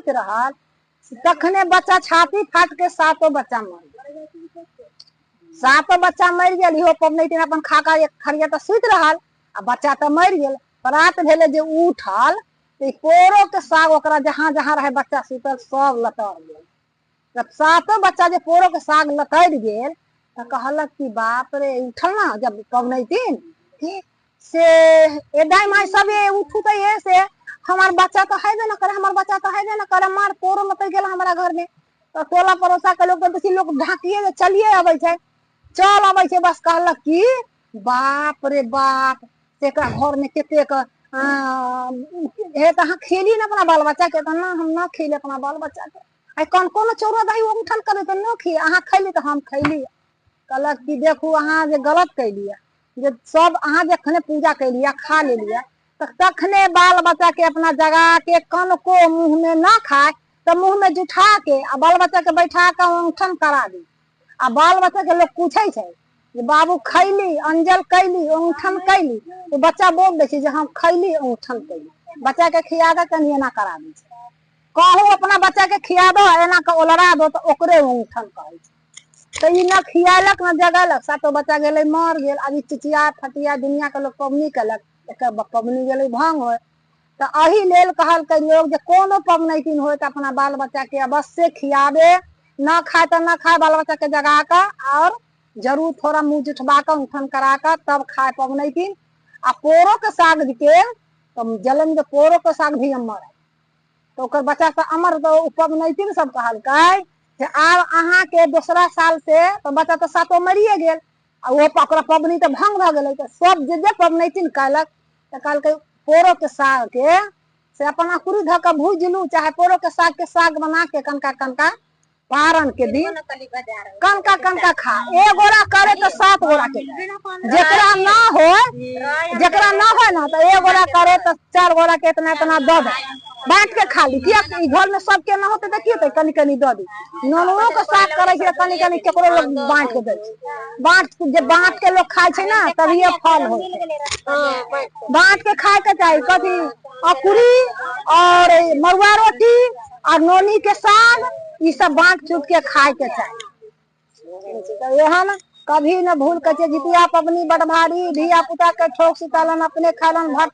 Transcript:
सुति रहल, तखने बच्चा छाती फाट के सातो बच्चा मर गेल। सातो बच्चा मरि गेल। इहो पबनैतिन अपन खा कऽ एक खरिया तऽ सुति रहल आ बच्चा तऽ मरि गेल। प्रात भेलै जे उठल तऽ ई पोरोके साग ओकरा जहाँ जहाँ रहै बच्चा सुतल सब लतर गेल। जब सातो बच्चा जे पोरोके साग लतरि गेल तऽ कहलक कि बाप रे, उठल ने जब पबनैतिन कि से ए दाइ माइ सब ए उठू तऽ ए से हमार बच्चा तऽ हेबे न करे, हमर बच्चा तऽ हेबे न करे, मार पोरो लतरि गेल हमरा घर में। तऽ टोला पड़ोसा के लोग तऽ बेसी लोग ढाकिए जे चलिए अबै छै, चल अबै छै। बस कहलक कि बाप रे बाप, से एकरा घर में कतेक हे तऽ अहाँ खेली ने अपना बाल बच्चा के? तऽ ना, हम ना खेली अपना बाल बच्चा के। आइ कोन कोन चौरा दही उठल करे तऽ न खी, अहाँ खैली तऽ हम खैली। कहलक कि देखू, अहाँ जे गलत कैलियै, जे सब अहाँ जखने पूजा कैलियै खा लेलियै तऽ तखने बाल बच्चा के अपना जगा के कनको मुँह में न खाय तऽ मुँह में जुठा के आ बाल बच्चा के बैठा के औंठन करा दी। आ बाल बच्चा के लोग पूछै छै जे बाबू खैली, अंजल कैली, औंठन कैली? तऽ बच्चा बोल दै छै जे हम खैली, औंठन कैली। बच्चा के खिया के कनि एना करा दै छै। कहू अपना बच्चा के खिया दो, एना के ओलरा दो तऽ ओकरे औंठन कहै छै। तऽ ई न खियालक न जगेलक, सातो बच्चा गेलै मर गेल। आब ई चिचिया फटिया दुनिया के लोग पबनी केलक, एकर पबनी गेलै भंग होय। तऽ एहि लेल कहलकै लोग जे कोनो पबनैतिन होय तऽ अपना बाल बच्चा के अवश्य खियाबे, न खाय तऽ न खाय, बाल बच्चा के जगा कऽ और जरूर थोड़ा मुँह जुठबा कऽ उठन करा कऽ तब खाय पबनैतिन। आ पोरो के साग के तऽ जलन के पोरो के साग भी अमर है, तऽ ओकर बच्चा तऽ अमर। तऽ ओ पबनैतिन सब कहलकै जे आब अहाँके दोसरा साल से तऽ बच्चा तऽ सातो मरिए गेल आ ओ ओकरा पबनी तऽ भंग भऽ गेलै। तऽ सब जे जे पबनैतिन कयलक तऽ कहलकै पोरोके सागके से अपन अकुरी धऽ कऽ भूजि लू, चाहे पोरोके सागके साग बना के कनका कनका पारन के दिन कनका कनका खा। एक गोरा करे तऽ सात गोरा के, जेकरा ना होय, जेकरा ना होय ना तऽ एक गोरा करे तऽ चार गोरा के इतना इतना दऽ दे, बाँट के खा ली। किया ई घर में सबके ना होते तऽ की होते, कनी कनी दऽ दी। ननुओ के साग करे छै कनी कनी केकरो लोग बाँट के दै छै। बाँट जे बाँट के लोग खाइ छै ना तभिए फल होइ छै। बाँट के खाय के चाही। कथी? अकुरी और मड़ुआ रोटी और नोनी के साग, ई सब बाँट चूट के खाय के चाही। तऽ एहन कभी न भूल के छै। जितिया पबनी बड भारी, धिया पुता के ठोक सुतलन अपने खैलन भर।